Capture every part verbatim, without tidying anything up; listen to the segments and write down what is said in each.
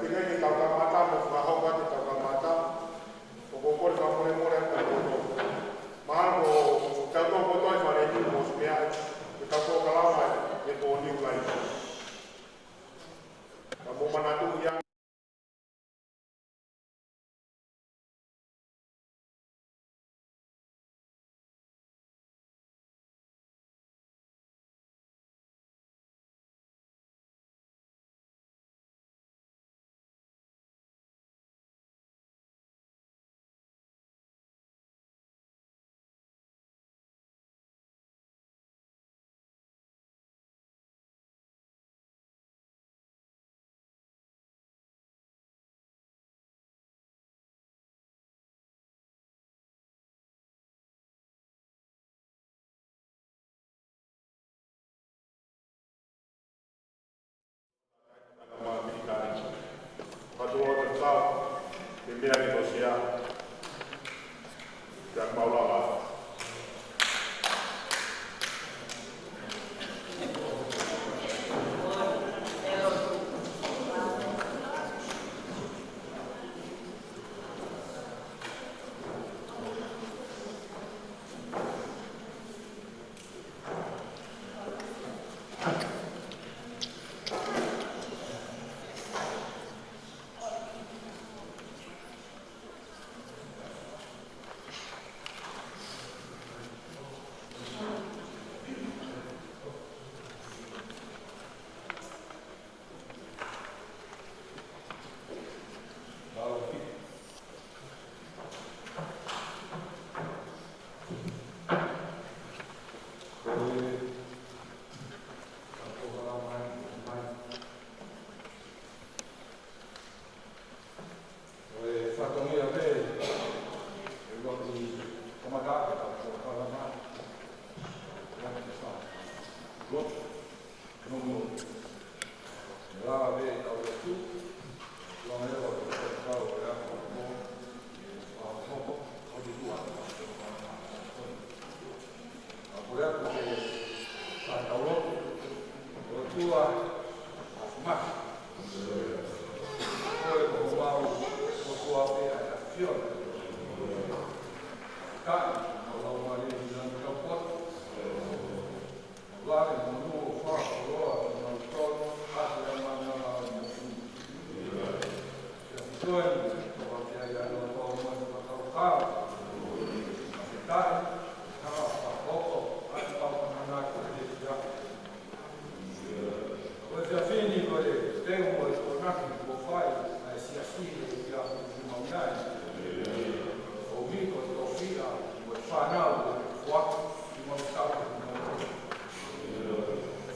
Pea ke tau kamata, mo fakahoko atu ʻetau kamata, ʻoku ou kole fakamolemole atu kiate kimoutolu. Mahalo ko kitautolu kotoa ʻi he fale ni, mo e meʻa, ke tau polokalama ʻi he pō ni ʻoku ʻi ai. Ka mou manatuʻi ange.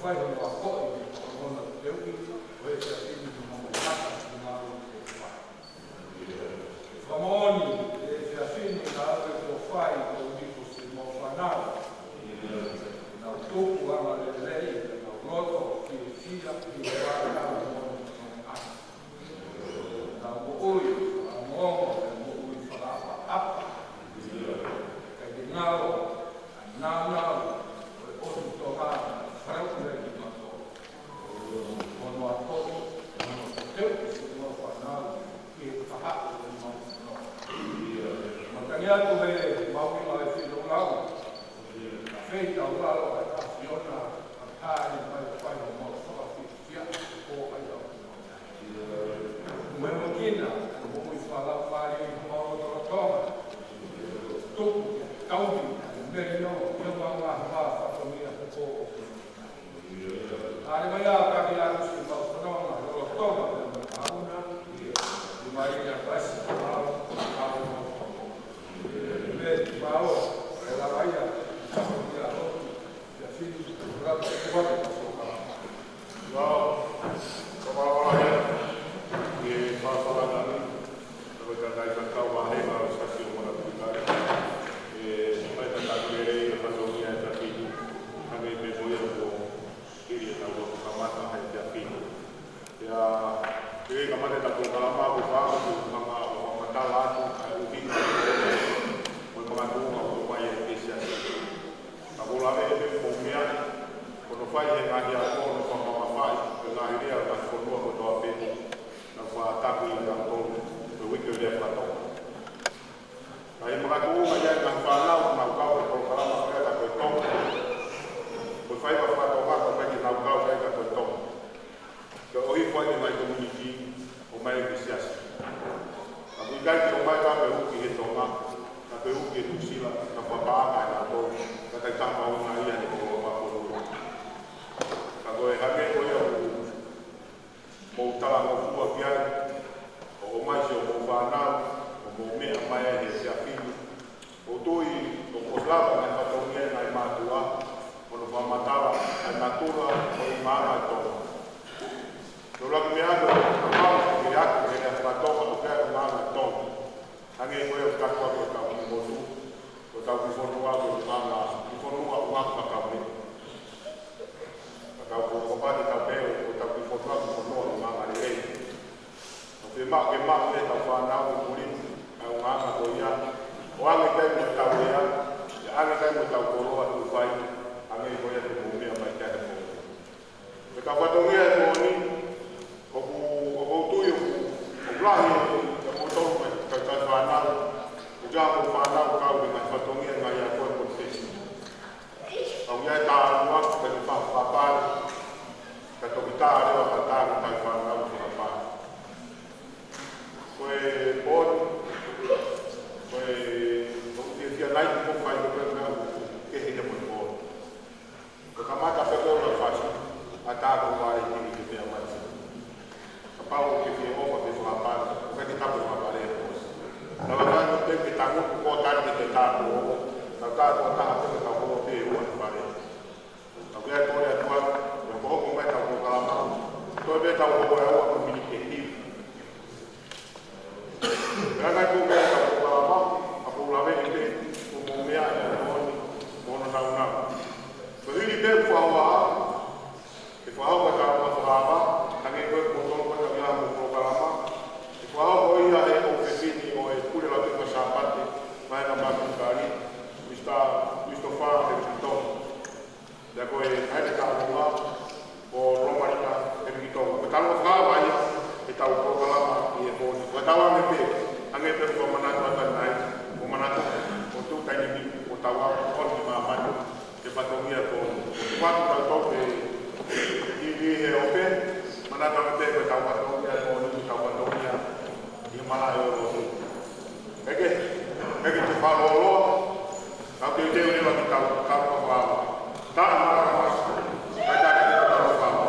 Fai hono akoʻi, hono teuʻi, ʻo e efiafi ni, hono mamata, hono ʻalu ke fai. Fakamoʻoni, ʻe efiafi ni, ka ʻoku fai, ko e niko si mau fānau. Nau tupu anga lelei, nau loto, fiefia, fiefia, nau mono, nau ʻasi. Nau moʻui, nau moʻui, nau moʻui fakaʻapaʻapa. Kae ke ngalo, ʻa e nāunau, ʻo e ʻotu Tonga, fai ʻo kule ki mato. Hono akoʻi, hono teu, hono fānau, ke faʻa ʻo e mau no. Matangi atu he mau ki mau e filo lau. Ka fei tau lalo, ʻa e ʻAfiona, ʻa e mai fai ʻo mau fakafi. Ia, ko ai au. Mo e makina, mo e fālau fāli, mo e lotolotonga. Tuku, tauhi, melino, ia manga, ma, fatongia, ko, ko. ʻAle mai ā, ka ki ʻalu si mau fononga, lolotonga, mo e mauna. Ia mai ia, pasi, mau, mau, mau, mau. Ia, mau, e la mai ia, ia, ia, ia. Lau, lau, lau, lau, ʻe fāfala nani, lau e kakai fakakau vāhenga ʻo e Siasi ʻo Moʻunga Tuʻi Lekaleka. ʻE, fai tataki lelei e fatongia e efiafi ni, hangē pē ko ia kuo hili ʻetau lotu kamata he efiafi ni. Pea, pea kamata ʻetau polokalama ko e fakaʻamu ʻo fakamatala atu, ʻa e ʻuhinga, mo e makatuʻunga ʻoku ʻomai ʻe he Siasi. Ka ko e lave ʻe pē mo e meʻa, ko hono fai he ngaahi ako, hono fakamamafaʻi, he ngaahi lea, ngaahi fonua kotoa pē, naʻa ku Uniti, ʻomai ki he siasi. Ka ʻoku ʻikai ke ʻomai ka pe uki he Tonga, ka pe uki he Nuʻusila, ka fakapaʻanga ʻe nautolu, ka taʻe tama o ngaia he koloa makolua. Ka ko e hangē ko ia ʻoku mou talangofua ki ai, ʻo ʻomai siʻomou fānau, ʻo mou meʻa mai he siasi ni, ʻoku ou tui ʻoku lava e ngaahi fatongia e ngaahi mātuʻa, ʻo nau fakamatala ʻa e natula ʻo e ʻulungaanga ʻi Tonga. Ko e ʻuluaki meʻa ko e kapau ʻe ke ako e lea faka-Tonga ʻoku ʻi ai e ʻulungaanga ʻi Tonga. Hangē ko ia ʻoku tau ako ʻi hotau kiʻi fonua, ko hotau kiʻi fonua ko e ʻulungaanga, kiʻi fonua ʻulungaanga fakakaukaua. Ka tau ko ko pati tau pehē ʻoku tau kiʻi fonua, kiʻi fonua ʻulungaanga lelei. ʻOku fiemaʻu ke maʻu ʻe heʻetau fānau ʻi muli ʻa e ʻulungaanga ko ia, ʻo ʻoange ki ai mo ʻetau lea, ʻo ʻoange ki ai mo ʻetau koloa tuʻu fai, hangē ko ia te mou meʻa mai ki ai he pō ni. Ko ʻetau fatongia he pō ni, ʻoku, ʻoku ou tui ʻoku, ʻoku lahi ʻa kimoutolu mo e kakai fānau, ʻoku ʻi ai hoʻomou fānau kau he ngaahi fatongia, ngaahi ako ʻa e konifesi. ʻOku ʻi ai e tālua, ka ke fakapapau, ka toki tā leva ka tā ki he kakai fānau fakapapau. Ko e pō ni, ko e, ʻoku fiefia lahi ʻeku fai ko e meʻa ʻoku kehe ia mo e pō ni. Ko e kamata pē ko e ʻuluaki fasi, ʻa tā ko vale ki he meʻa mai. Kapau ʻoku ke fie ʻofa ke fakapale, ʻoku ʻikai ke tapu fakapale e pō ni. Lava mai mo te ke tangutu ko tali ke te tapu ʻo, ka tapu ʻo taha pē ke tapu ʻo te ua fale. Ka ʻoku ʻi ai e kole atu atu, ʻoku hoko mai ʻetau polokalama, toe pē tau hoko ʻe ua ko e miniti ʻe hiva. Pea ʻi ai ko e meʻa ʻoku ou lave, ʻa ʻoku ou lave ʻi he, ʻoku mou meaʻi ʻa e moʻoni, mo hono nāunau. Ko e hili pē ʻeku fakahoa, ʻe fakahoko ʻetau fakahoa, hangē ko e poto ko ʻetau ia mo e polokalama, ʻe fakahoko ia ʻe he ʻofefine ʻo e Pule Lautohi Faka-Sāpate, Vahenga Mākini Kali, Mr. Christopher Hemington. Pea ko e ʻai ke tau ʻofa, ko Lomalika Hemington. Ko e tau fakahoa ia, ʻetau polokalama ʻi he pō ni. Ko e tau ange pē, ange pē ko e manatu atu ʻanai, ko e manatu, ko e tuʻu taimi ni, ko e tau ange, ko e ni māmani, ke fatongia ko e. Ko e tau tau pē, ʻi, ʻi he ope, manatu ange pē ko e tau fatongia ko e, ko e tau fatongia, ʻi he malaʻe ʻo e lotu. Eke, eke te whālōlō, tau teuteu leva ki tau, tau ka whālō. Tā mā rā mā, kai tā ke tau whālō.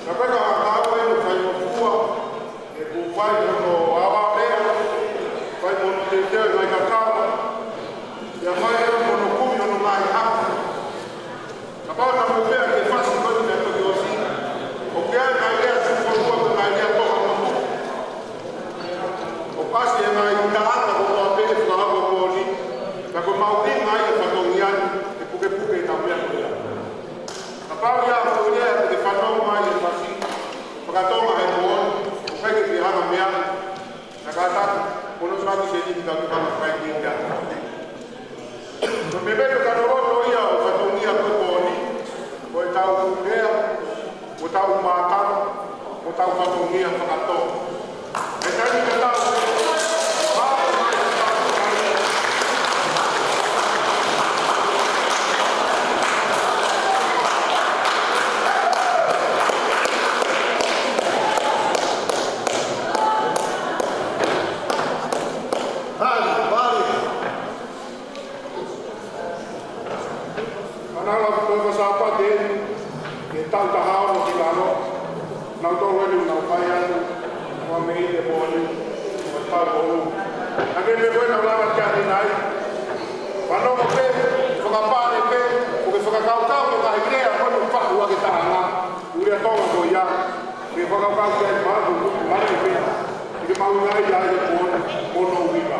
Ka ko e ka hanga ʻo e fai mo fua, ʻe ku fai hono awa leo, fai mo hono teuteu e ngaahi kakala, ʻio fai hono kumi hono ngaahi haka. Kapau naʻa mou meʻa ki he fasi ko eni naʻe toki ʻosi, ʻoku ʻi ai e ngaahi lea tuʻu fonua mo e ngaahi lea toka motu. ʻOku ʻasi e ngaahi taʻanga kotoa pē ʻe fakahoko ko eni, ka ko e mahuʻinga ia ʻo e fatongia ni, ʻe pukepuke ʻetau meʻa ko ia. Kapau ʻe ʻi ai ha lea te ke fanongo mai he fasi faka-Tonga he pō ni, ʻoku ʻikai ke ke hanga ʻo meʻa, naʻa ka taku, ko hono ʻosi ʻa e kiʻi sēniti ka u hanga ʻo fai ki he meʻa. Ko e meʻa pē ko e kanoʻoloto ia ʻo e fatongia ko ē ko eni, ko ʻetau lea, ko ʻetau mātanga, ko ʻetau fatongia faka-Tonga. He taimi tatau, Hali, hali. Manala ko e Sāpate eni, ʻi he taʻu taha ono ki lalo, naʻa tau eni naʻa tau fai atu, ʻo mei he pō ni, ʻo tau ʻo lu. Naʻa ke pē ko ē naʻa ku lava kia ni nai. Fanongo pē, fakapale pē, ʻo ke fakakaukau ki he ngaahi lea ko eni ʻoku faʻu ʻaki e taʻanga, ʻuli ʻa Tonga ko ia, ke fakakaukau ki ai mātuʻa, mātuʻa pē, ʻi he mahuʻinga ia ʻo e pō ni, mo hono ʻuhinga.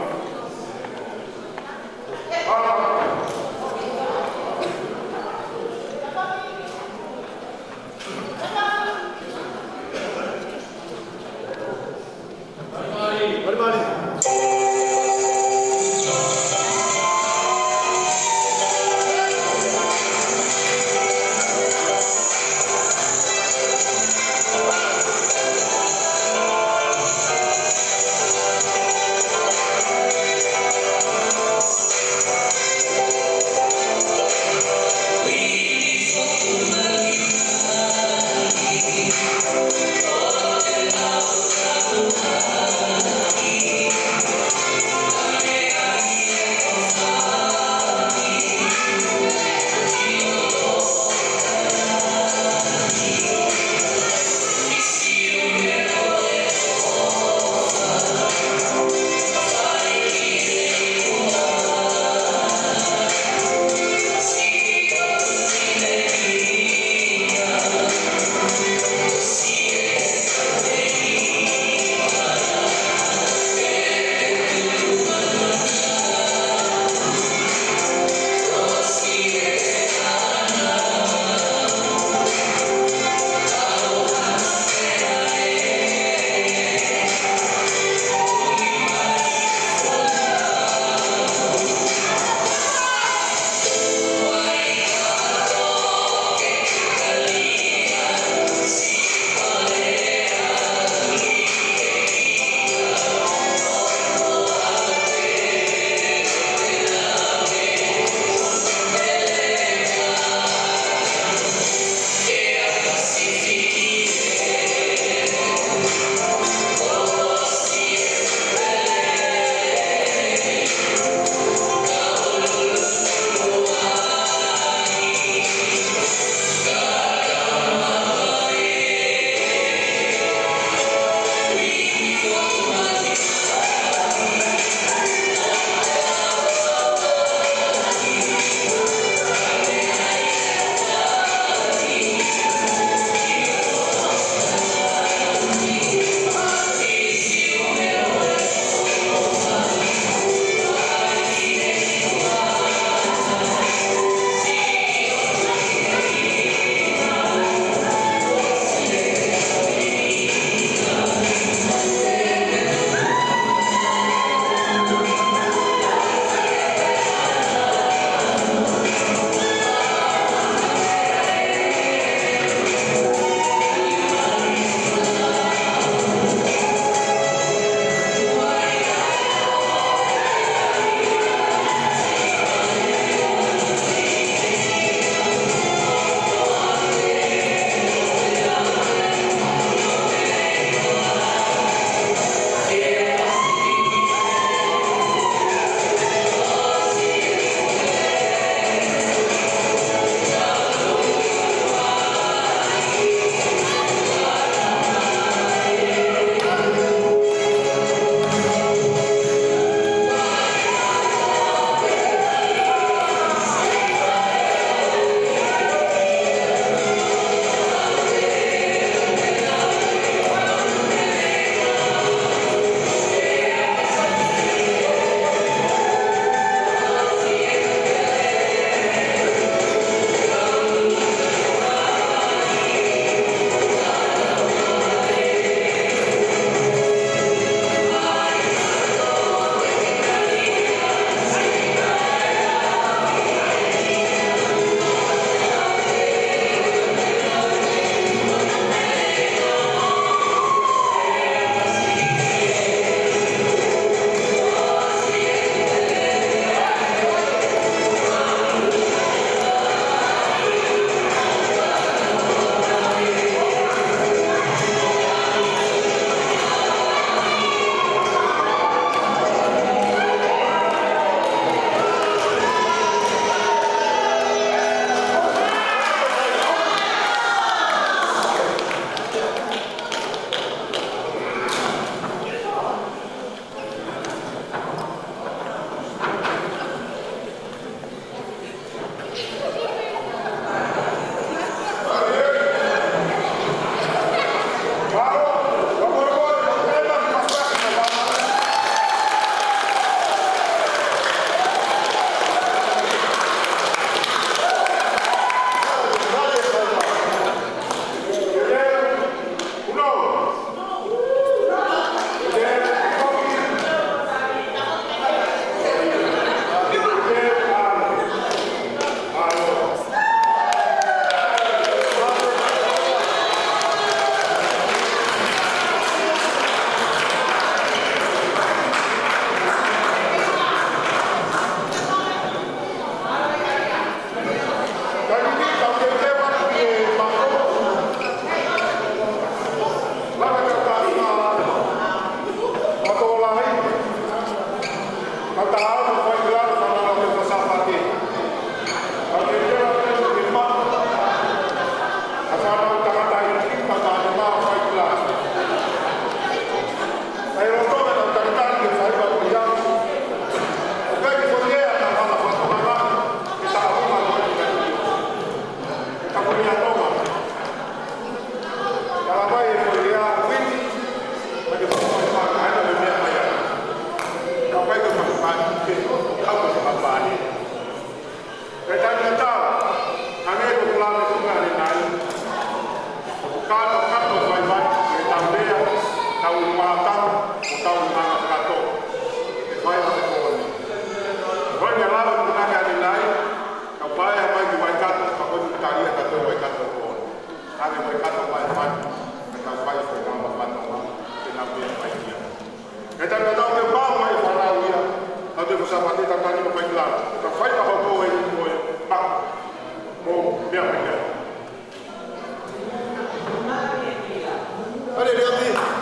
Ia Tonga. Ka ʻalu mai e foʻi lea, uini, mai ke fakamoʻoni mai, ʻa e meʻa mai ai. Ka ʻoku ʻikai ke fakamoʻoni ke ʻalu ke fakamoʻoni. Ka ʻi he taimi tatau, hangē ko e lave ʻa e Tuʻi ʻanenai. Ka, ka, ka, ka, fai mai, ʻe tau lea, tau mātau, ʻo tau mātau kātoa. ʻE fai ʻa e moʻoni. Ko e lave ʻa e Tuʻi ʻanenai, ka fai mai ki Waikato, ka ko e talia kātoa Waikato ko. Ka ne Waikato mai fai, ka tau fai ko e ngāue fānau, ke nau meʻa mai ia. He taimi tatau ke pau mai e fānau ia, ka te ko Sāpate tatau ni ko fai ki lalo. Ka fai ka hoko e ni ko e maka. Mo meʻa mai ia. Ale, ale, ale.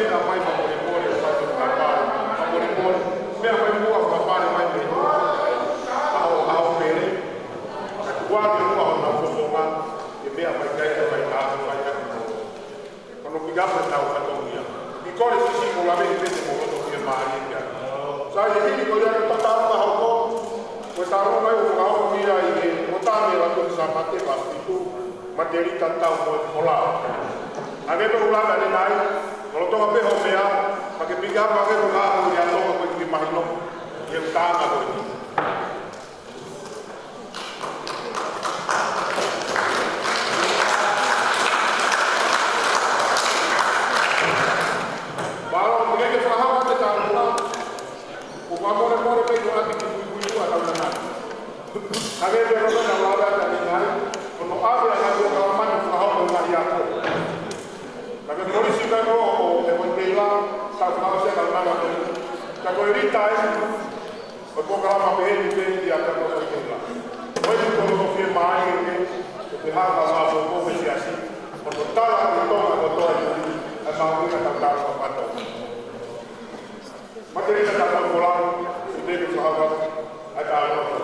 Meʻa mai fakamolemole, fai fakamolemole. Meʻa mai muʻa fakamolemole mai mei he ʻaho, ʻaho pele. Ka tuku ange muʻa honau fofonga, ke meʻa mai ki ai, ke fai taha, fai taha. Ko hono pick up ʻetau fatongia. ʻI kole sisi mo lave ʻi pete mo loto fiemālie pea. Sai e hili ko ia ke tatau ka hoko. Ko e tau mai ʻo fakahoko ia ʻi he ʻOtua mei he Lātū Sāpate, veesi fitu, Matelita Taufoloa. Hangē ko e ʻuluaki ʻanenai, ko lolotonga pē hoʻo meʻa, pea ke pick up ange ko e ʻaho ia Tonga ko e kiʻi mahino, ʻi he ʻuhinga ko eni. Mālō, ʻoku ke fakahā atu e talanoa. ʻOku fakamolemole pē ko e ʻapi ki puipui ua tau nana. Hangē pē ko e meʻa naʻa ku lave atu ʻanenai, ko hono ʻave ʻa e ngaahi polokalama ni fakahoko ʻi he ngaahi ako. Ka ko e kolisi ka ko ʻo e Moikeila, sa fakaʻosi ʻa e talanoa ko eni. Ka ko e lita ē, ko e polokalama pehē ni pē ia ka ko e Moikeila. Ko e ni ko e fiemālie ke, ke te hanga ʻo fakafoki e siasi. Ko hono tala ki Tonga kotoa ʻi muli, ʻa e mahuʻinga ʻetau tala fakapato. Matelita Taufoloa, ʻi he fakahoko ʻa e talanoa.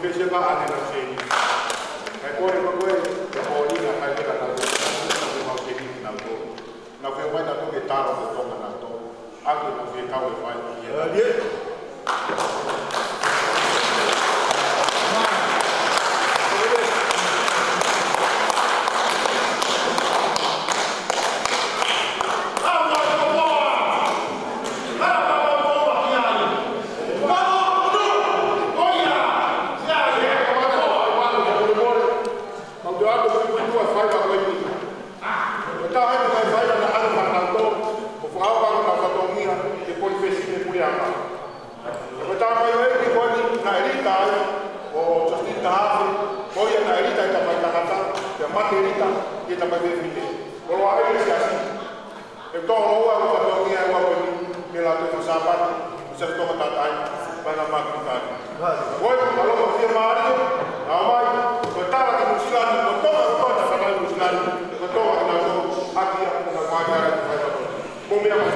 Se pa ane na seni. Kai kore ko koe, ko ni na kai pela na ko. Na ko mau seni na ko. Na ko mai na ko ke taro ko tonga na ko. Aku na ko kau e fai. Ia. Mau te atu ki tua faiva ko eni. Ko e taha eni mai faiva na ʻalu ma nautolu, ʻo fakaava ʻa e fatongia ke poli fesi me puli anga. Ko e taha mai ʻo e ki ko eni na ʻelita ai, ʻo Justin Tahafe, ko ia na ʻelita ʻi he tamai tangata, pea mate ʻelita ʻi he tamai fefine. Ko loa ai e siasi. E tō ua ʻo fatongia ʻe ua ko eni, ke la te fo Sāpate, se tō ma tatai, pai na maki tai. Ko e, ʻa lo ko fie mālie, ʻa mai, ko e tala ki Nuʻusila ni, ko e tō ma ko e tō ma tatai Nuʻusila ni, ko e tō ma ki na tō, ʻaki ia, ko na fai ara ki fai na tō. Ko mea mai.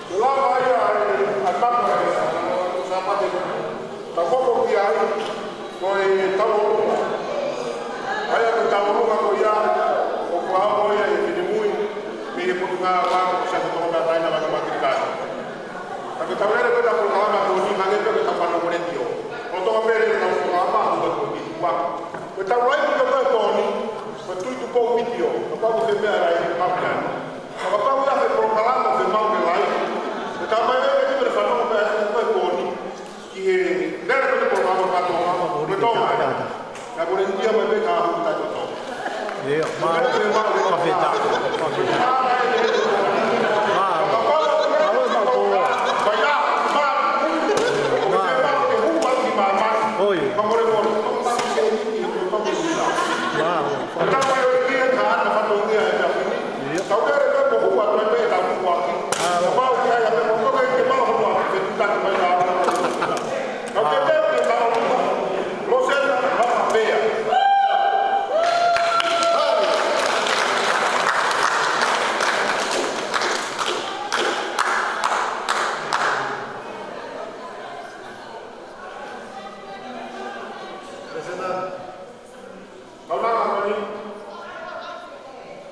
Ko e lava ia ʻa e, ʻa e tama ʻo e Sāpate, ta koko ki ai, ko e tauʻolunga. ʻA ia ko e tauʻolunga ko ia, ʻoku ʻaonga ia ʻi he finemui, mei he Potungāue ʻo Santo Tongatapu na Makimaki Kai. Ka ko e tau lele ko e tau polokalama ko eni, hangē pē ko e tau fānau mo e letiō. ʻO tō pē lele tau polokalama, ʻo tau ko eni, ua. Ko e tau laine ko e ko eni, ko e Tuʻi Tupou Vitiō, ko e pau ko e meʻa laine, pau ki ai. Ka ko e pau ia ko e polokalama ko e mau ke laine. Ko e tau mai lele ko e fānau mo e letiō ko eni. Ki he lele ko e polokalama ko e tau polokalama, ko e tau mai. Ka ko e lele mai pē ka hū tai toto. Ia, mālō, mālō, mālō, mālō, mālō, mālō, mālō. ʻOi. Mālō.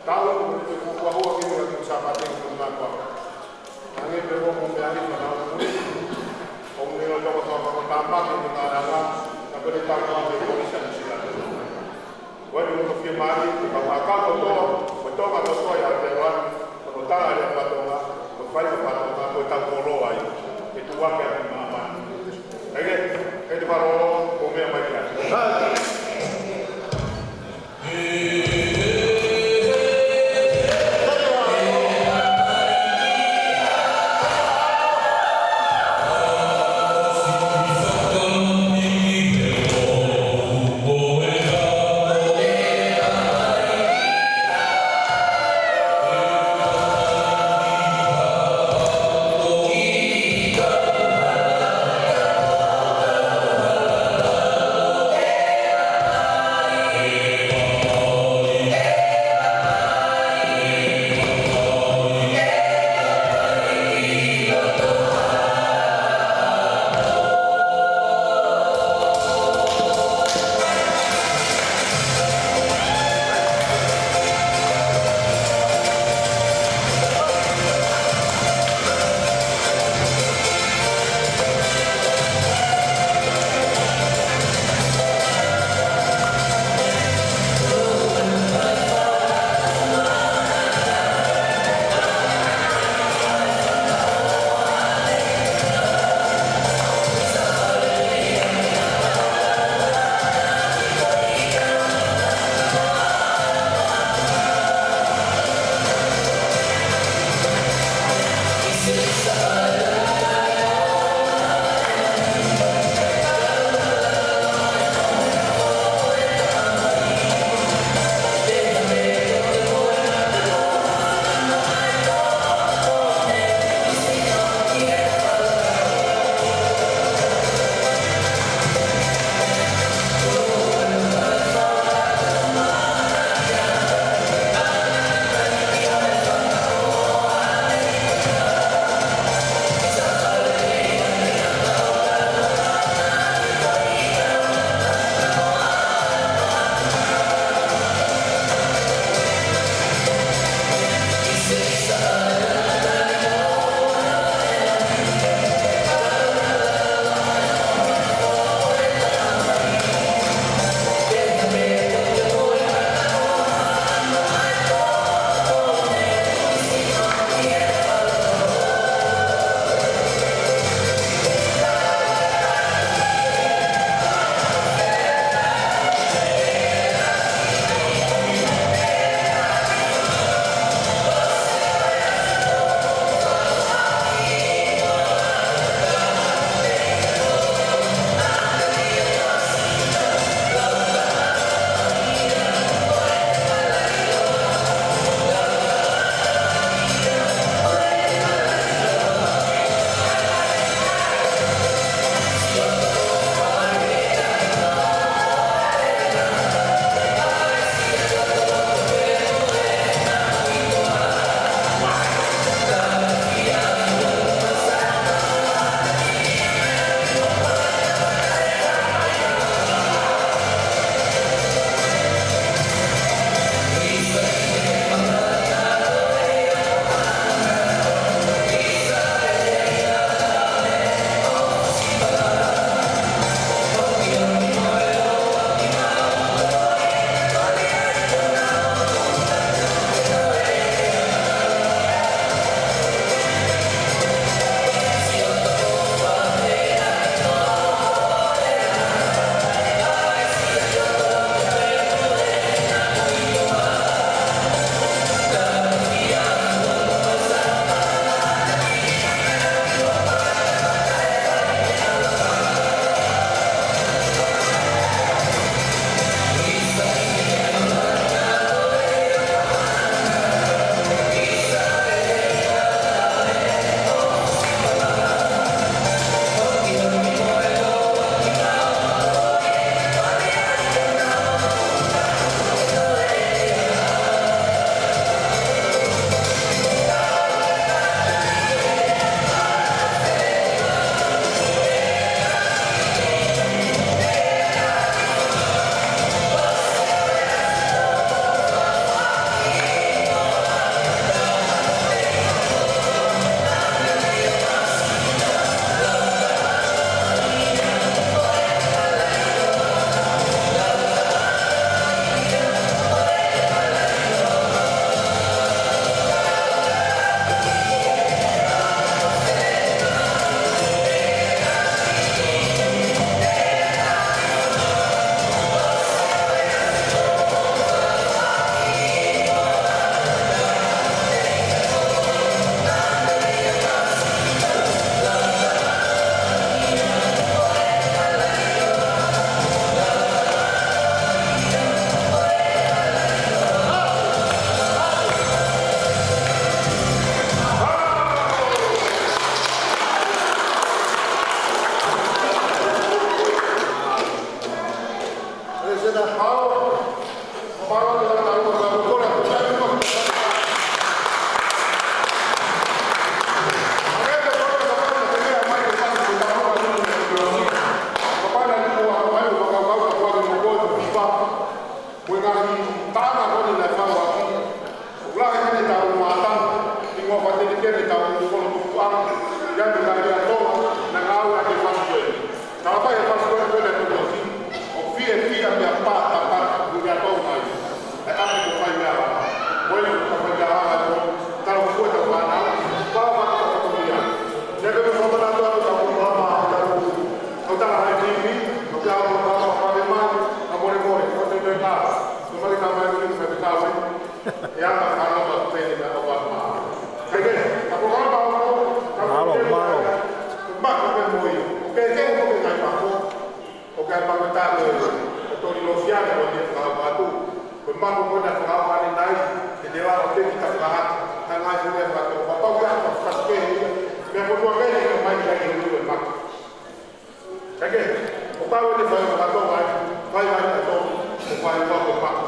Tau, ko e fuofua ua ki he Sāpate ko e ngaahi kuonga. Hangē pē ko e meʻa ʻi he fānau ko ē. ʻOku ne ʻilo toko toko ko e tāmaki ko e ngaahi anga, ka ko e tau ko ē ko e Sāpate. Ko e tau ko e fiemālie, ko e tau ko e tau kotoa, ko e tau kotoa ʻi Aotearoa ni, ko e tau ʻa e fānau Tonga, ko e fai ko e fānau Tonga, ko e tau koloa ia, ke tuʻu hake ʻa māmani. Kae kehe, ke te falo, ko e meʻa mai ia. Mako ko ena fakaʻaongaʻi nai, ke te vā o te kita fakahata, ka ngai ko ena fakato, papau ia ka fakasikehe ia, meʻa ko ena ke ne ka mai ka ia ue mako. Eke, ʻo kau ʻene fai fakato mai, fai mai ka to, ʻo fai ua ko mako.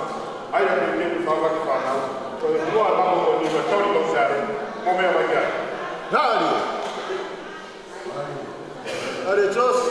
ʻAi ʻa te te fai fai fānau, ko e mua mako ko ni ka tau ni ko sare, mo meʻa mai ia. Nali. Nali, Jos.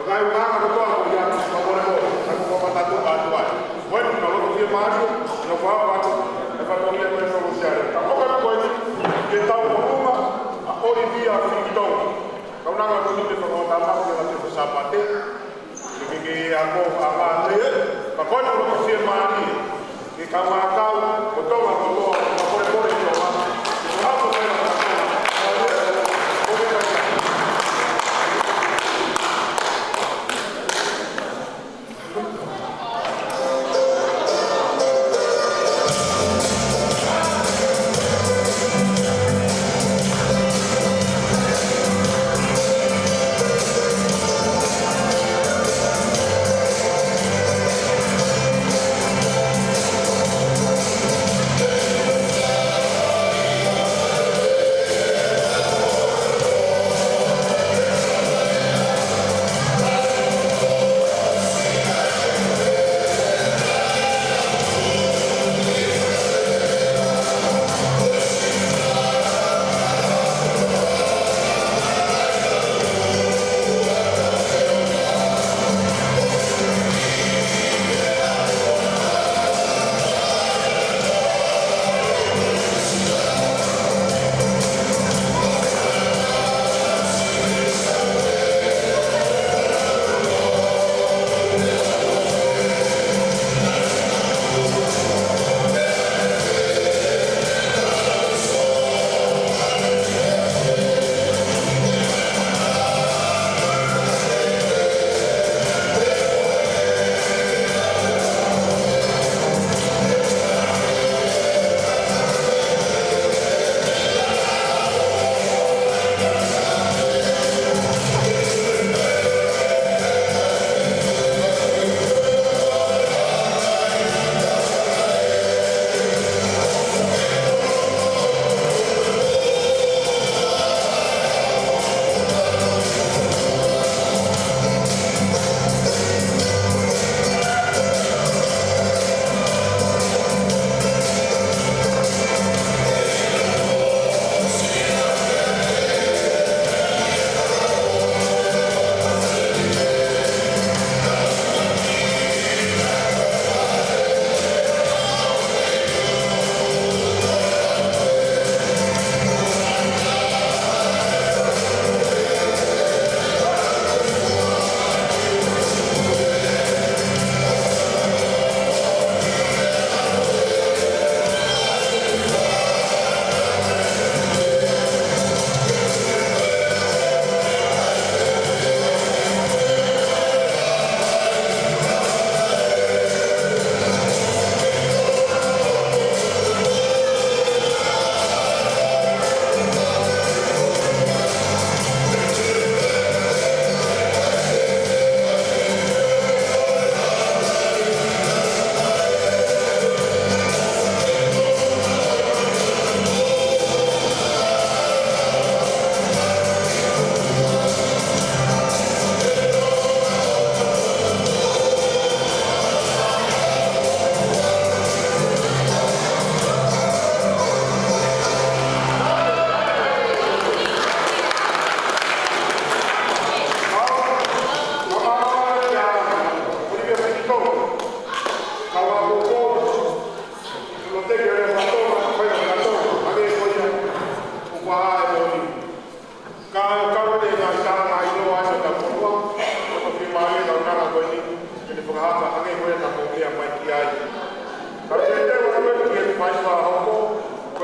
Ka ʻi ai ʻa e ʻuhinga kotoa ko ia, ka mole ko, ka ko ka matato atu ai. Ko eni ka loto fiemālie, na fua atu, e fatongia ko e solo siare. Ka ʻoka ko eni, ke tau ko uma, ʻa ʻOlivia Filitongi. Ka unanga ko ni ke whakaotamaki ʻa te Sāpate, ke ke ako ʻa mālie, ka ko eni ka loto fiemālie. Ke kau ā kau, ko Tonga kotoa, ka pole pole ki Tonga. Ke hapo mai na Tonga. Ko e kai.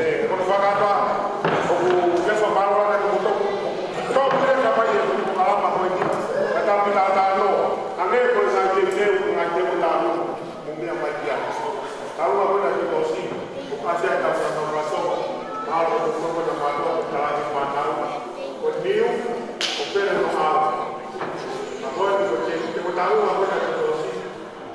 Ko e fakata, ʻoku ke fakamālō atu ki he tokotaha. Tau pule ka mai e kupu kalama ko eni. Ka tau pita ata no. Ange ko e ngaahi teuteu, ngaahi teuteu. Mo meʻa mai kia. Tau la ko ena ki tosi. ʻOku ʻasi ai tau na maso. Mālō ko ko na mato, ko tala ni mātau. Ko niu, ko pele no ala. Ka ko eni ko te, te ko tau la ko ena ki tosi.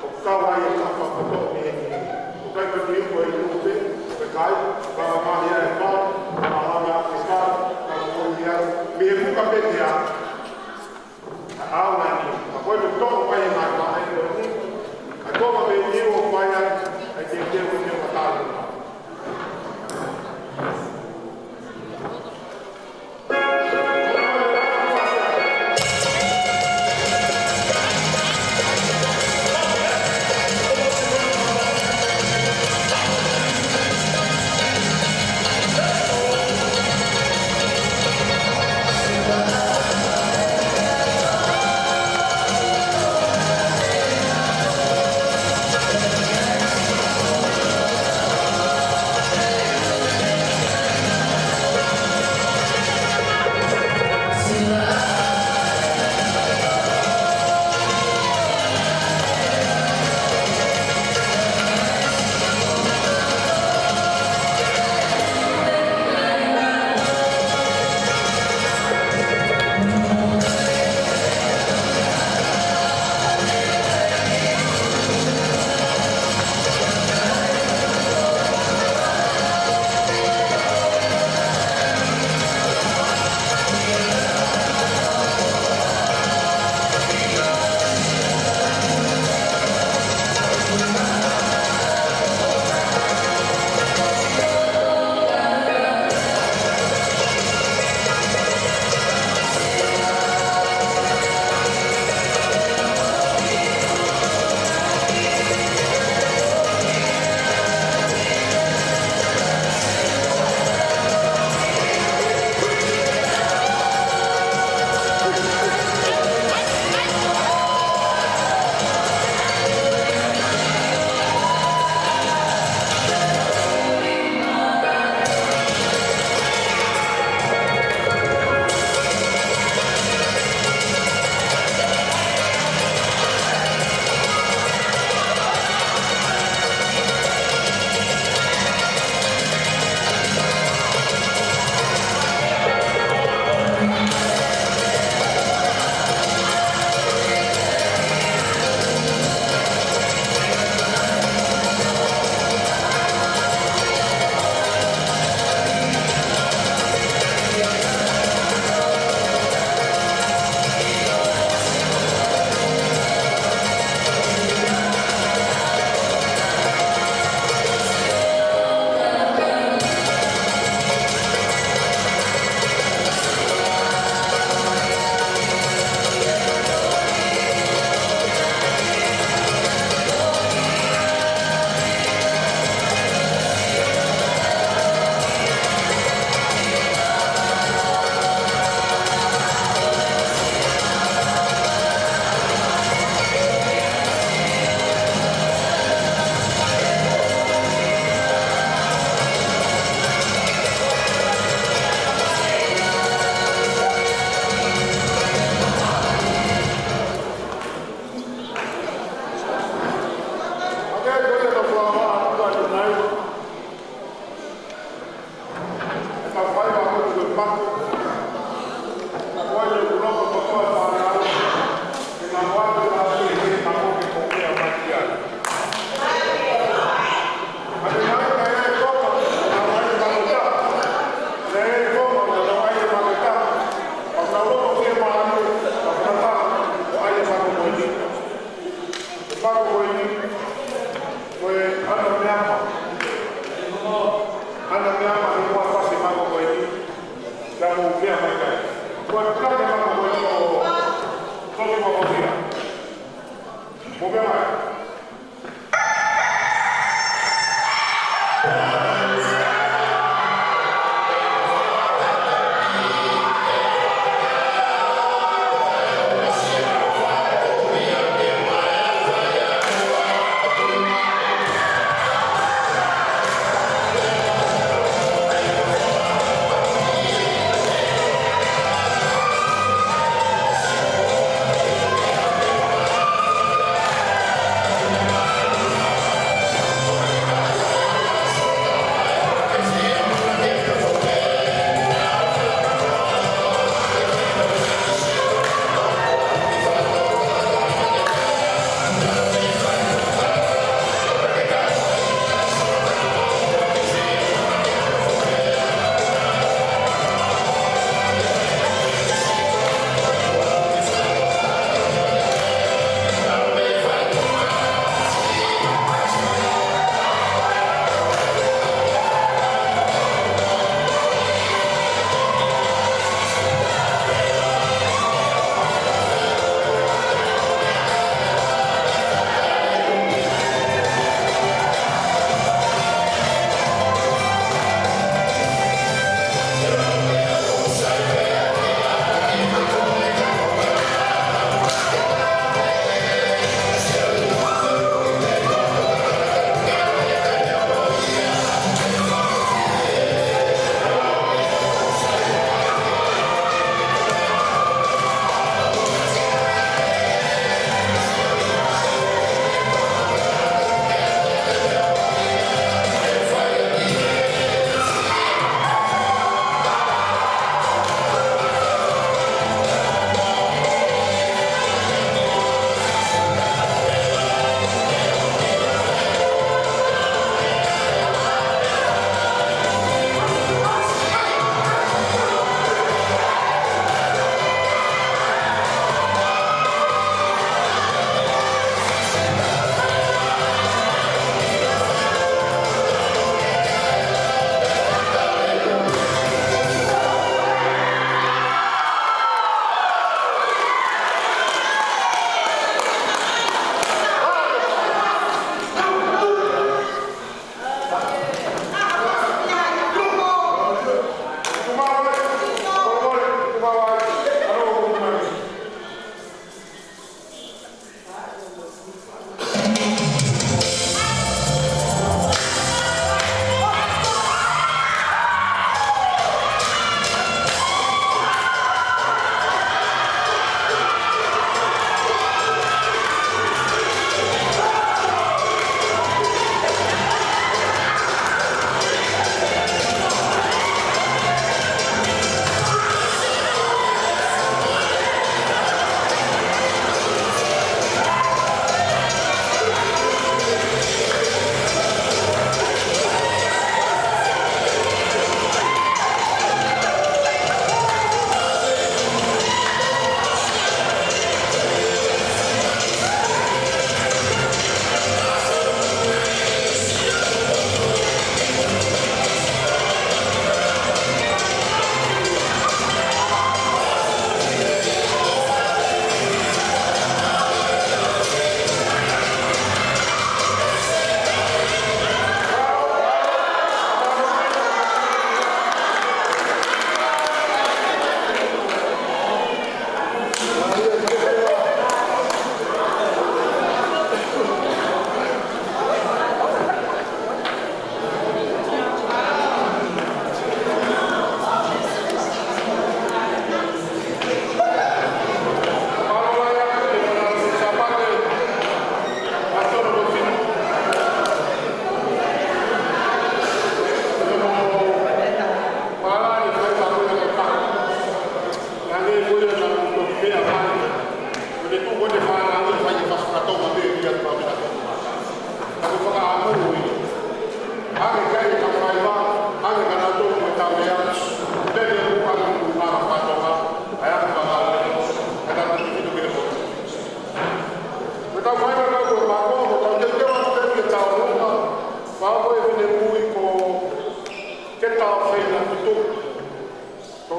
ʻOku kau ai e kapa kotoa mei heni. ʻOku ʻikai ko e niu ko e iu pē, ʻoku ʻikai, ka ma ia e pau, ka ma ia e pau, ka ma ia, mei he muka pē ia. ʻAu nani, ka ko e niu toko mai e ngaahi pā e ko e niu. ʻA ko ma mei niu ʻoku ʻi ai, ʻa e teuteu ko e niu matau. Ko e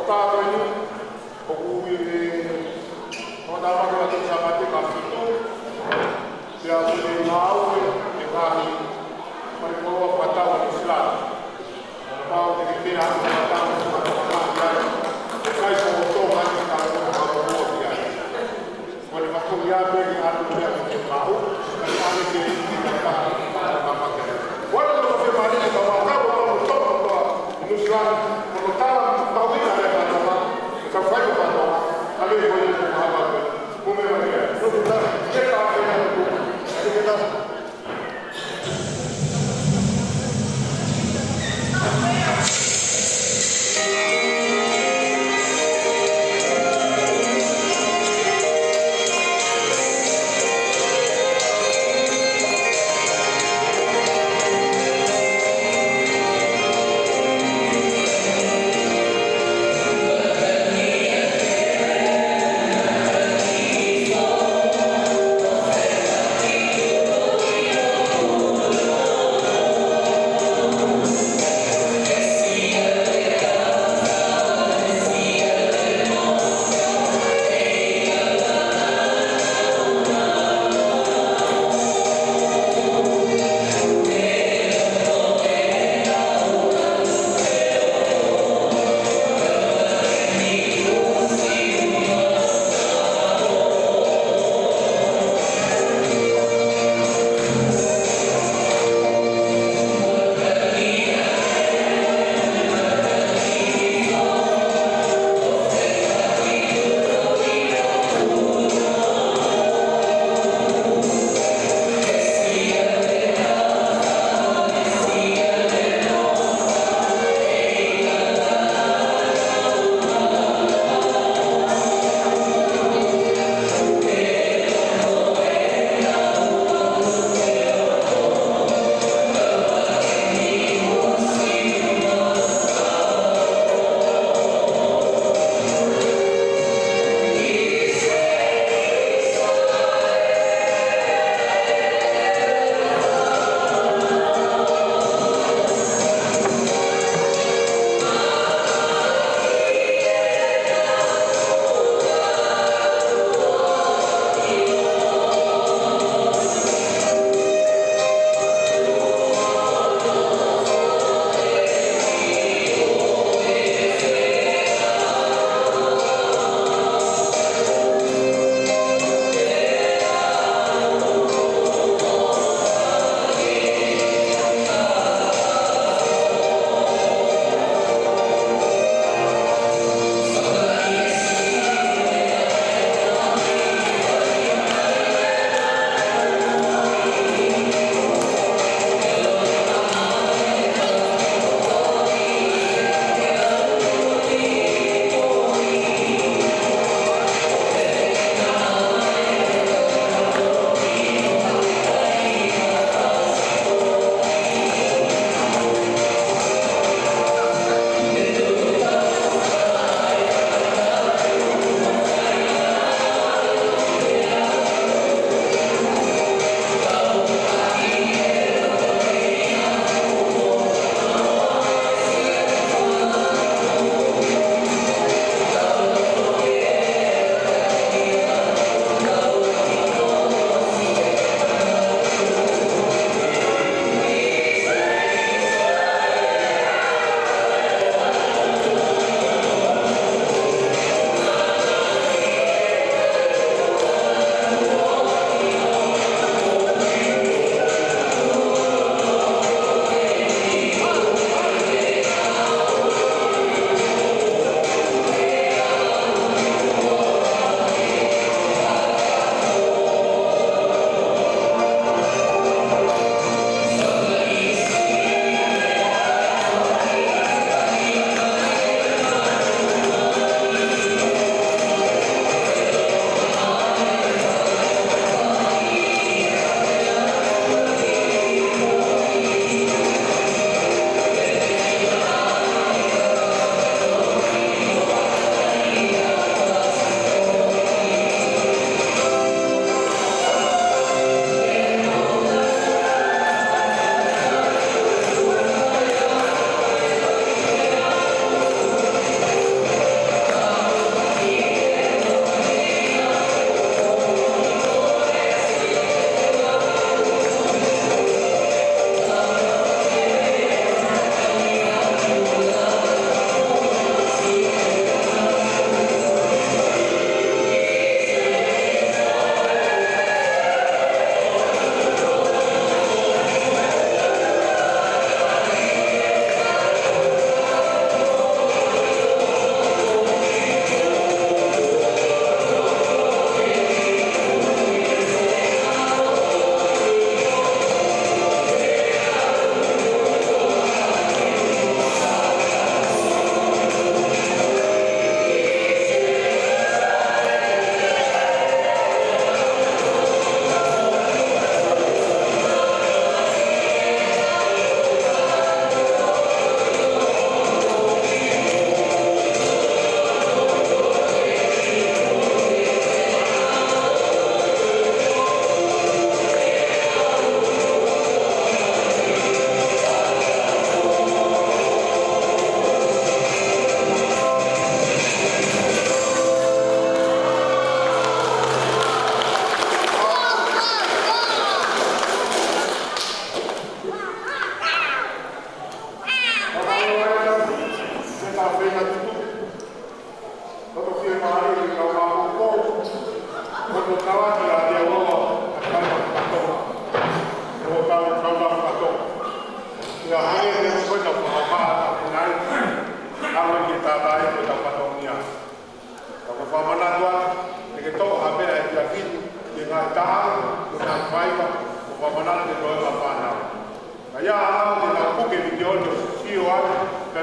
taʻu ko eni, ʻoku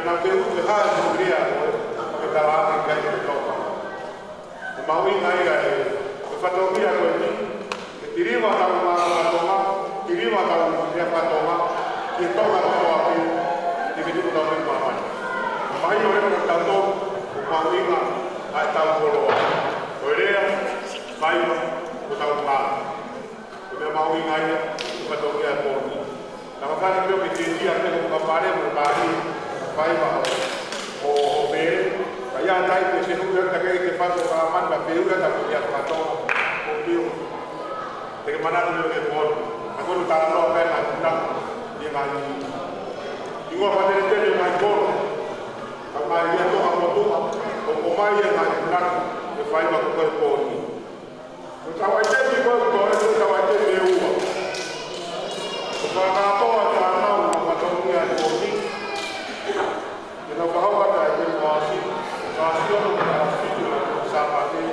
Naʻa ke ʻutu e hā e moʻui lea ko ē, ke tala ake ki ai ki Tonga. Ko e mahuʻinga ia ʻo e fatongia ko eni, ke tiliva ʻetau ngaahi fakatonga, tiliva ʻetau lea fakatonga, ki Tonga kotoa pē, ʻi he feituʻu kotoa pē ʻo māmani. Mahino leva kiate kitautolu, ko e mahuʻinga ʻa ʻetau koloa. Ko e lea, faiva, ko ʻetau ngaahi. Ko e meʻa mahuʻinga ia, ko e fatongia e pō ni. Naʻa ku fai pē ʻo ke ke tia pē ko ka pare mo ka ni, faiva ʻo, ʻo, ʻo pere. Ka ʻi ai e taimi pē ke ui atu ke ke fai ko ka mani ka pē ui atu ko ia fakatonga. Ko pio. Te ke manatu ʻi he pō ni. Ka ko e talanoa pē na na. ʻI he ngaahi. ʻI he ngaahi fakateletele mai kolo. Ka mai ia Tonga motuʻa. ʻOku ʻomai e ngaahi na. Ke faiva ko e pō ni. Ko e tau ʻaitemi ko ē, ko e tau ʻaitemi ʻe ua. Ko e fakakātoa e fānau, ko e fatongia e pō ni. Ke nau fakahoko atu e ʻaitemi fakaʻosi, fakaʻosi ʻo e fakaʻosi ʻo e Sāpate,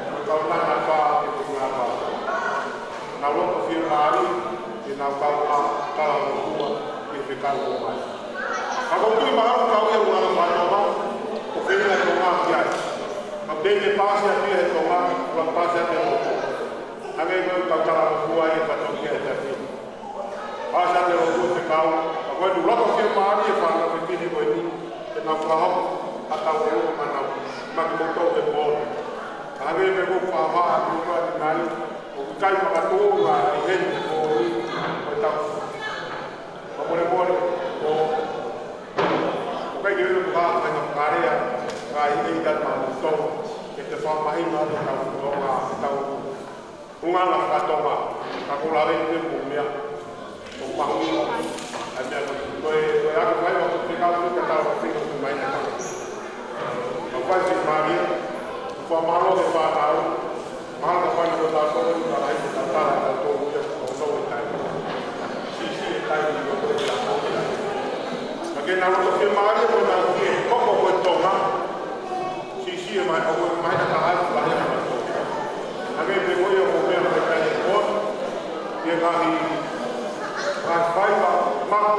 ko e kaunanga fā ke ko ngā fā. Nau loto fiemālie, ke nau kau ʻo talangofua, ke fekau ʻo mai. Ka ʻoku ou tui mahalo kau ia ʻo ʻalu fānau, ʻo feinga e Tonga ki ai. Ka pehē ke paasi atu ia he Tonga, ʻoku paasi atu ia he lotu. Hangē ko e tau talangofua ʻi he fatongia e tafi. Paasi atu ia he lotu ʻo fekau, ka ko e ʻoku loto fiemālie e fānau fefine ko eni, ke nau fakahoko ʻa e tau ʻo e mana, ma ke moutolu he pō ni. Ka hangē ko e fakahā atu ko eni nai, ʻoku ʻikai makatuʻunga ʻi heni he pō ni, ko e tau. Ka mole mole, ʻo, ʻoku ʻikai ke ʻilo ko e hā e faʻahinga fakalea, ka ʻi he ʻi ai ma moutolu, ke te fakamahino atu e tau Tonga, e tau ʻulungaanga fakatonga, ka ʻoku ou lave pē mo e meʻa, ʻoku mahuʻinga, ʻa e meʻa ko e, ko e, ko e ako faiva, ko e fekau, ko e tatau, ko e fekau, ko e mai na. Ka fai si mālie, ko e fakamālō ki he fānau, mahalo ka fai na ko e tau tau, ka lahi ko e tau tau, tau tau, ko e tau tau, ko e tai. Sisi e tai, ko e tau tau, ko e tai. Ka ke nau loto fiemālie, ko e nau fie, koko ko e Tonga. Sisi e mai, ʻoku ʻikai ke mahuʻinga ke hā e lahi ʻa e Tonga. Hangē pē ko ia ʻoku meʻa mai kai e pō ni, ʻi he ngaahi, ngaahi faiva, maku,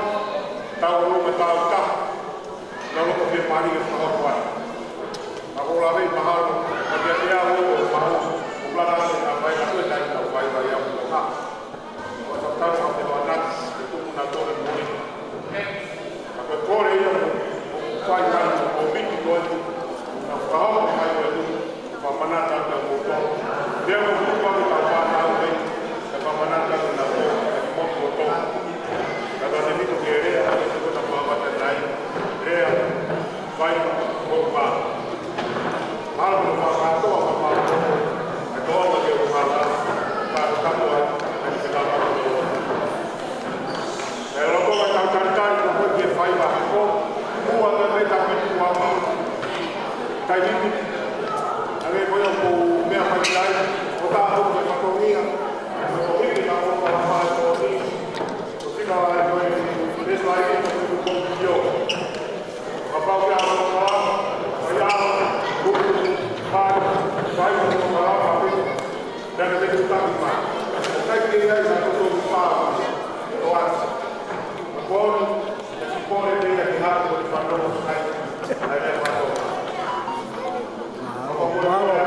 tau ʻolunga tau taha. Naʻa ku loto fiemālie ke fakahoko ai. Ka ʻoku ou lave mahalo, ka kiate au ʻoku ou maʻu, ʻoku ou lava ke na fai, ka ko e taimi tau fai, fai au ʻo ha. ʻO tatau ka te wana, ke tuku na tole mui. Ka ko e kole ia, ʻoku fai mai, ʻo miti ko atu, na fakahoko mai ko atu. Fakamanatu atu ʻa e motu. Lea mo e motu ʻa e tau fānau ē. Fakamanatu atu ʻa e motu ʻo tō. Ka ka te mito ke lea, ke te kona fakamanatu ai. Lea, fai, motu mā. Mālō mo fakakātoa, fakakātoa. ʻA e tō ʻa ke o mālō. Ka ka tō ai, ʻa e te tau mālō. ʻE loto mai tau talitali ko koe ke fai ma ko. Mua ke mai tau pitu ua ki. Kai pitu. Hangē ko ia ʻoku meʻa mai ki ai. ʻO ka ʻoku ke fatongia. ʻO hiki na ʻo ka la mai ko ni. ʻO fika ai ko e. Lesu ai ko e ko ki o. Kapau ke ʻalu ʻo kalama, ʻo ia ʻalu, kuku, fai, fai ʻo kalama, pea ke te taki mai. ʻOku ʻikai ke ʻi ai ha toto pau, ʻo atu. Ka ko eni, ʻe ki kole pē ia ke haʻu ko e fānau ʻo sai, ʻa ia ʻe fānau. Ka ko e kole pē ia,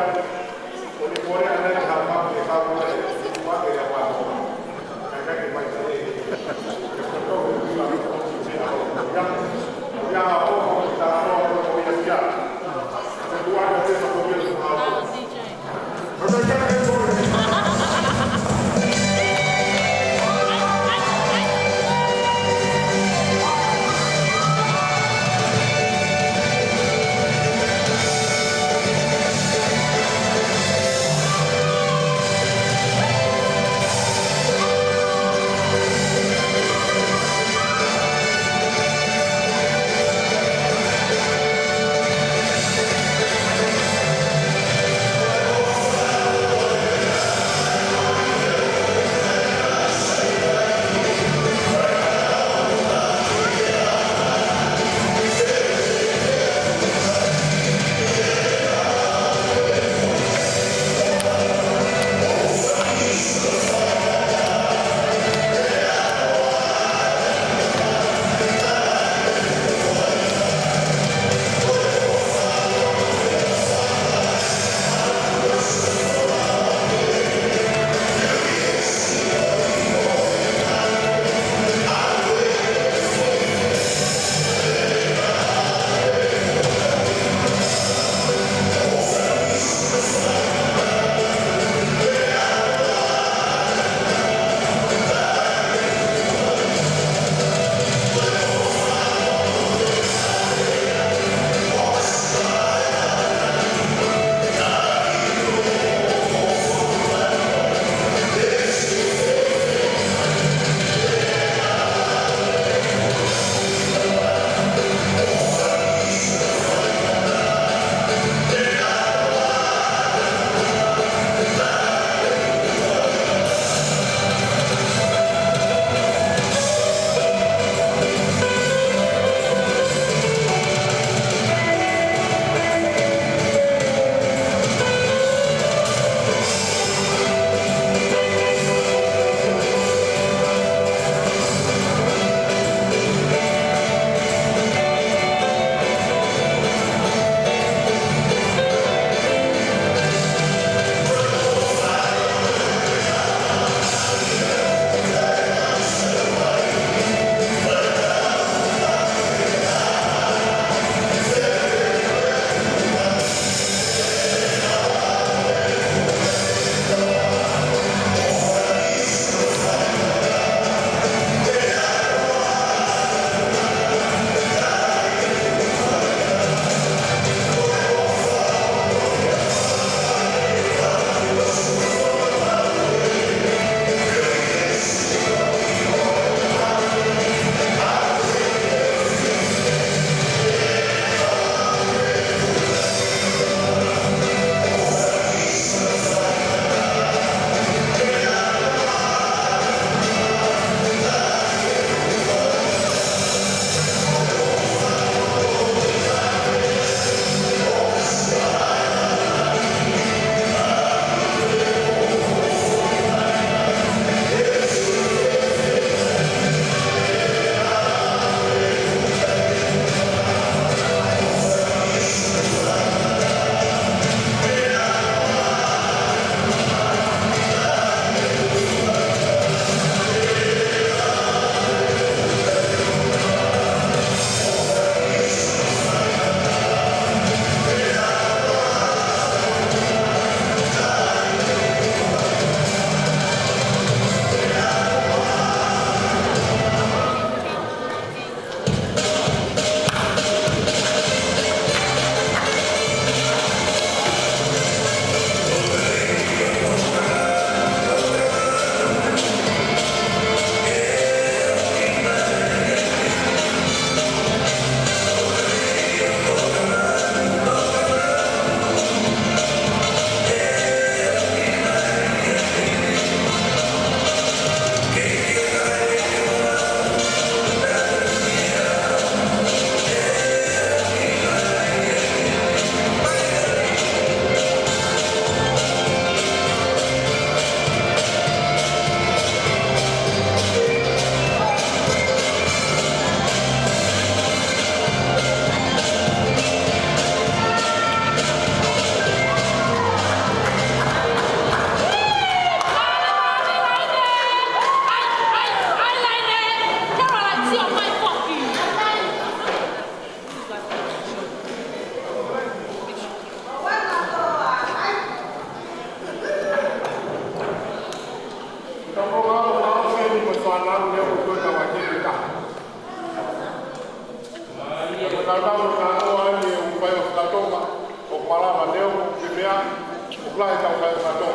Lahi tau fai mato.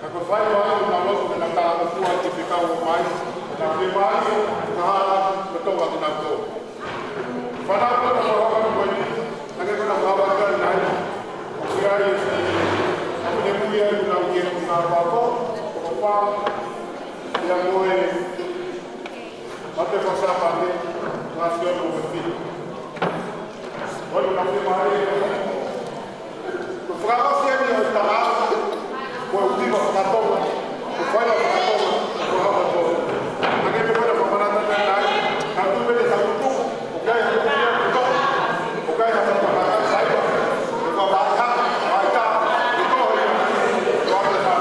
Ka ko e fai mai ʻo nau lotu ke nau tāpuekina e fekau ʻo mai. Nau ke mai, ka ha, ko e tau ake nau tō. Fānau ko na mahava ko eni, ake ko na mahava ka nai. ʻOku ʻi ai e, ʻa mune mui ai ko nau ke ko na pako, ko pa, ia ko e, ʻa e fakaʻapaʻapa, ngaahi siono ko e fili. Ko e nau ke mai, Ko e fakaʻosi eni ʻo e tama, ko e ʻuhipa faka-Tonga, ko e faiva faka-Tonga, ko e hapa Tonga. Ake pē ko e fakamanatu mai, ka tuʻu pē ke takutu, ʻoku ʻi ai ha tuʻu ia ʻoku tō, ʻoku ʻi ai ha fakamanatu saiva, ʻoku ʻi ai ha, ha ita, ʻoku tō ia, ʻoku ʻi ai ha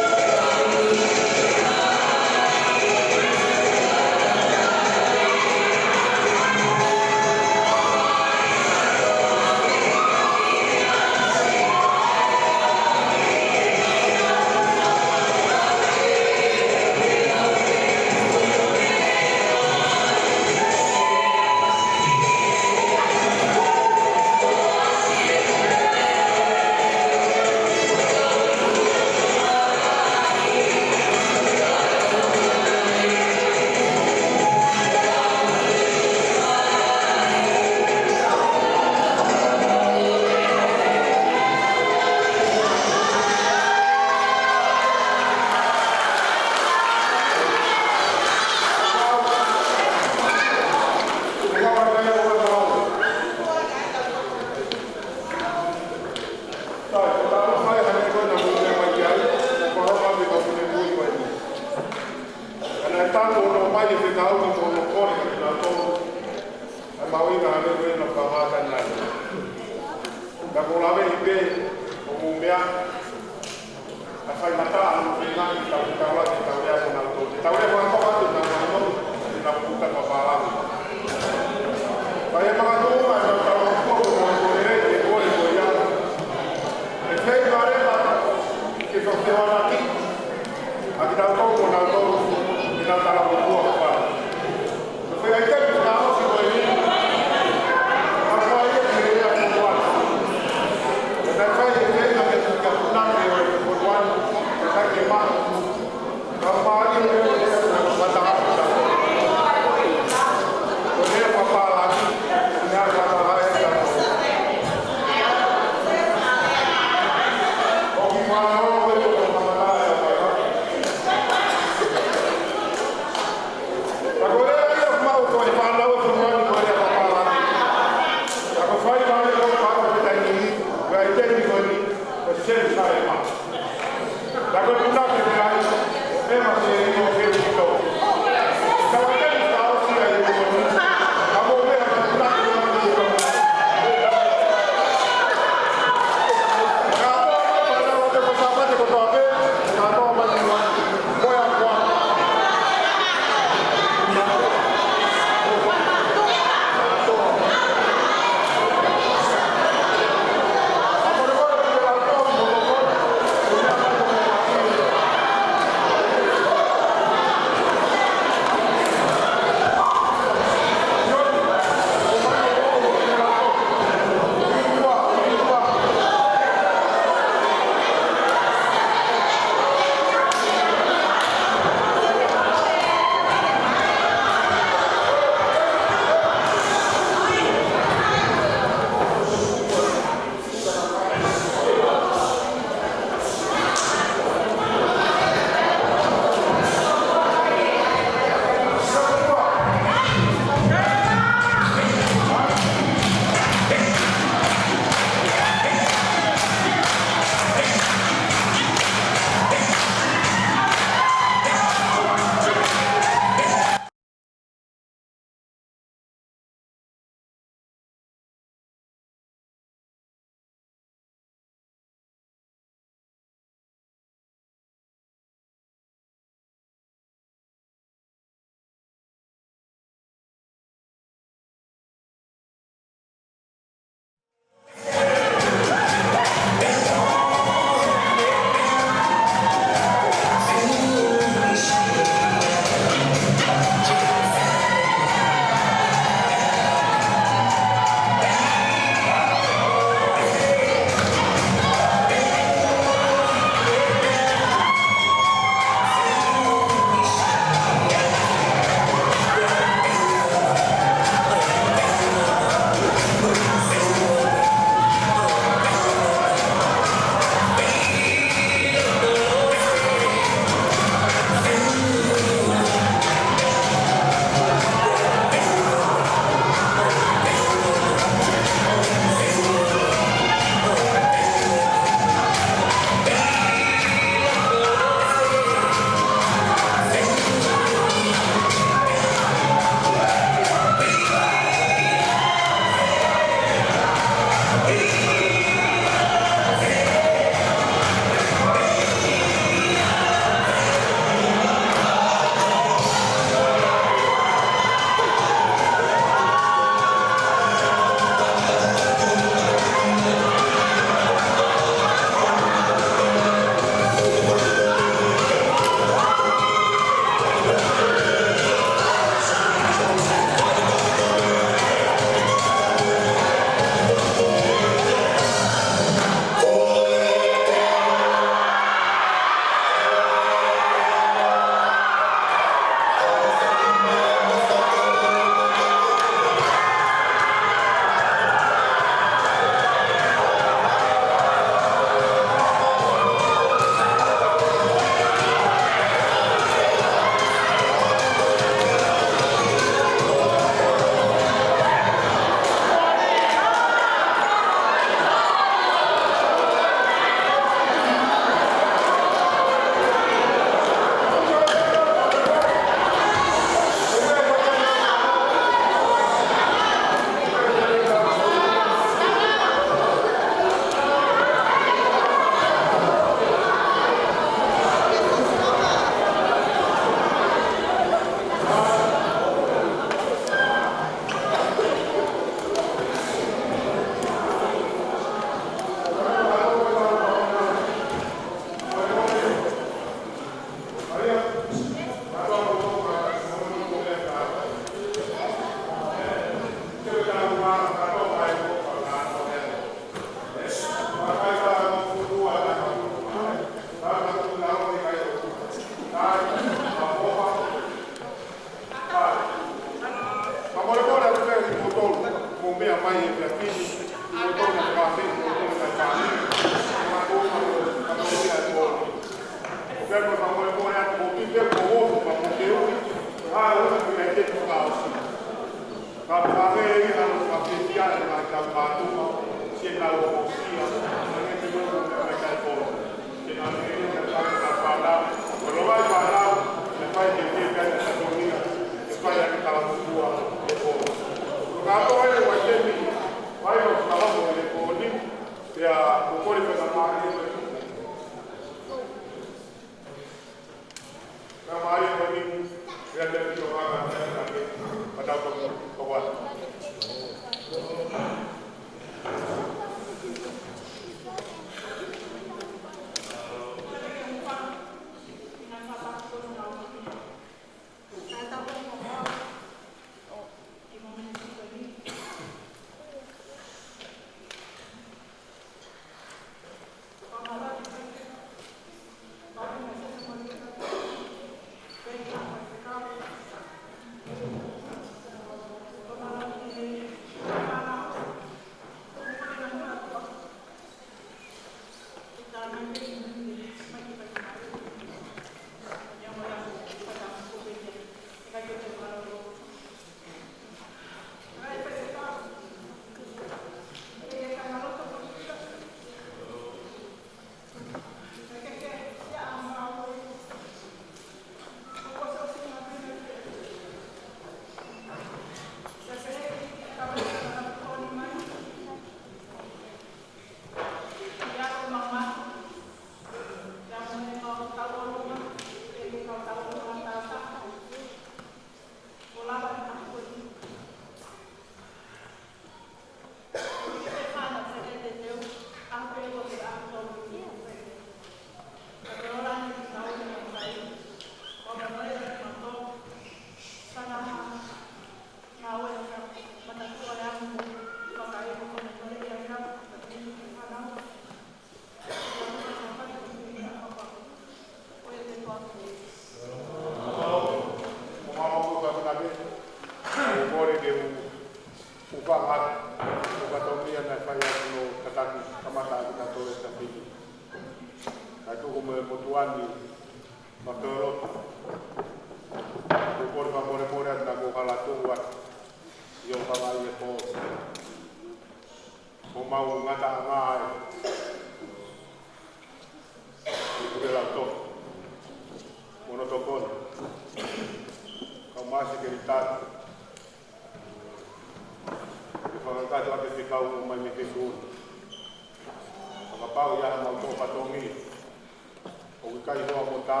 ʻOku ʻikai hoa mo tā.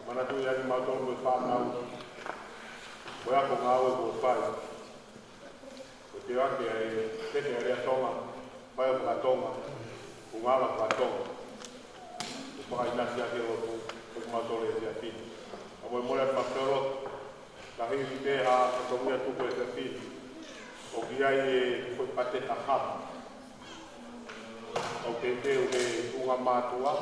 Manatuʻi ʻa kimautolu mo e fānau, ko e ako ngāue kuo fai. Ko e teʻeki ai, teʻeki ai ʻa Tonga, fai ʻa Tonga, ko e ngāue ʻa Tonga. Ko e fakaʻinasi ʻa e lotu, ko kimautolu e efiafi ni. ʻA mo e mole atu ma kero, ka hili te ha, ka tongia tuku e efiafi ni. ʻOku ʻi ai e, ko e pate tahama. ʻOku teuteu he tuʻunga mātuʻa.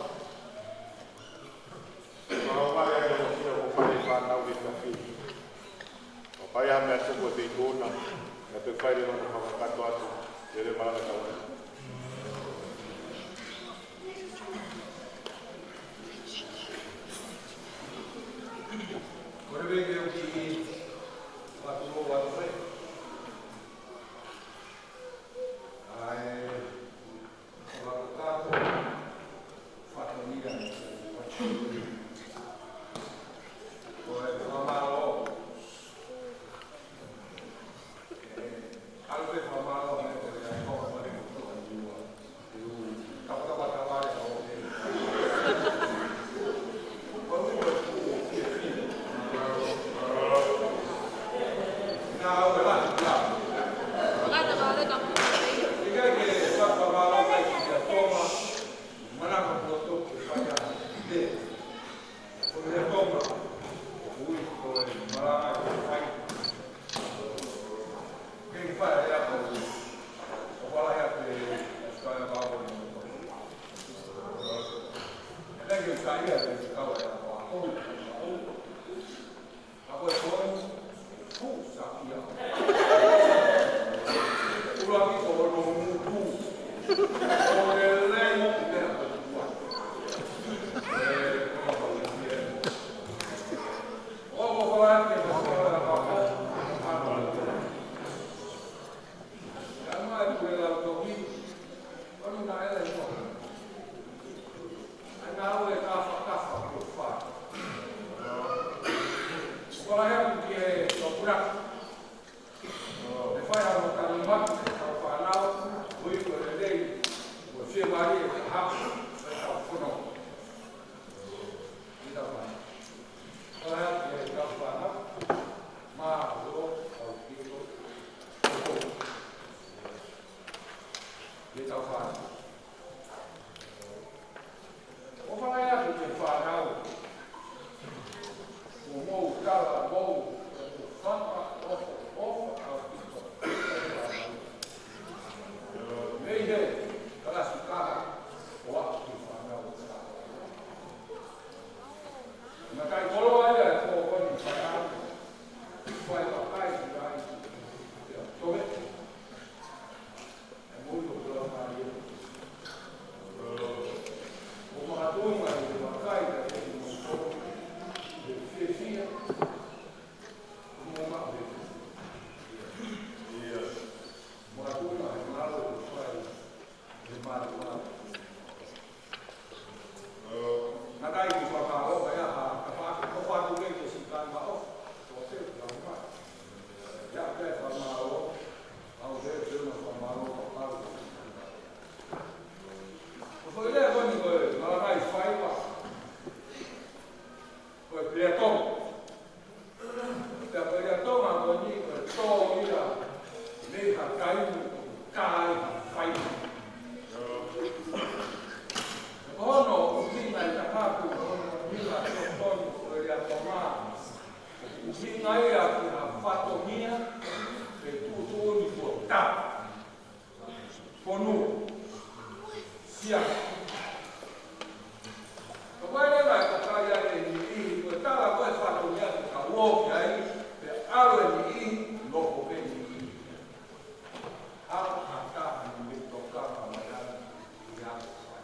Ko e ʻaonga ia ʻo e ʻaho ni ʻoku fai e fānau he efiafi ni. ʻOku fai ha meʻa tuku e feituʻu na, naʻe fai leva ʻo fakakakato atu, lele malanga tau. Ko e veke o ki i, watu o watu e. ʻAe. Ko la hea ki he tokura. ʻE fai ʻa e tanu mate, ʻetau fānau, ui ko e lelei, ko e fiemālie, ko e haʻu, ko ʻetau fono. ʻI heʻetau fānau. Ko la hea ki he tau fānau, mālō, ʻau kiko, ʻi heʻetau fānau. ʻOfa lahi atu ki he fānau. Mo mou tala mou, faka, ʻofa, ʻofa, ʻau kiko. Mei he, kalasi kaha, ʻo aʻu ki he fānau. Matai koloa ia e pō ko eni fānau. Fai vakai, fai. Ia, tome. Ko e foʻi lea ko eni ko e Malakai faiva. Ko e pea Tonga. Pea ko e pea Tonga ko eni ko e tō ia mei ha taimi ko e kai ha faiva. Ko hono ʻuhinga ʻi he taha ko hono ʻuhinga totonu ko e pea Tonga. ʻUhinga ia ki ha fatongia pe tuʻutuʻuni kuo tā. Fonu. Sia. Ka ko e leva e kakai ʻa e niʻihi, ko e tala ko e fatongia ke kau ō ki ai, pea ʻalu e niʻihi, nofo pē niʻihi. Hau ata ni me toka ma mai ai, ia ko fai.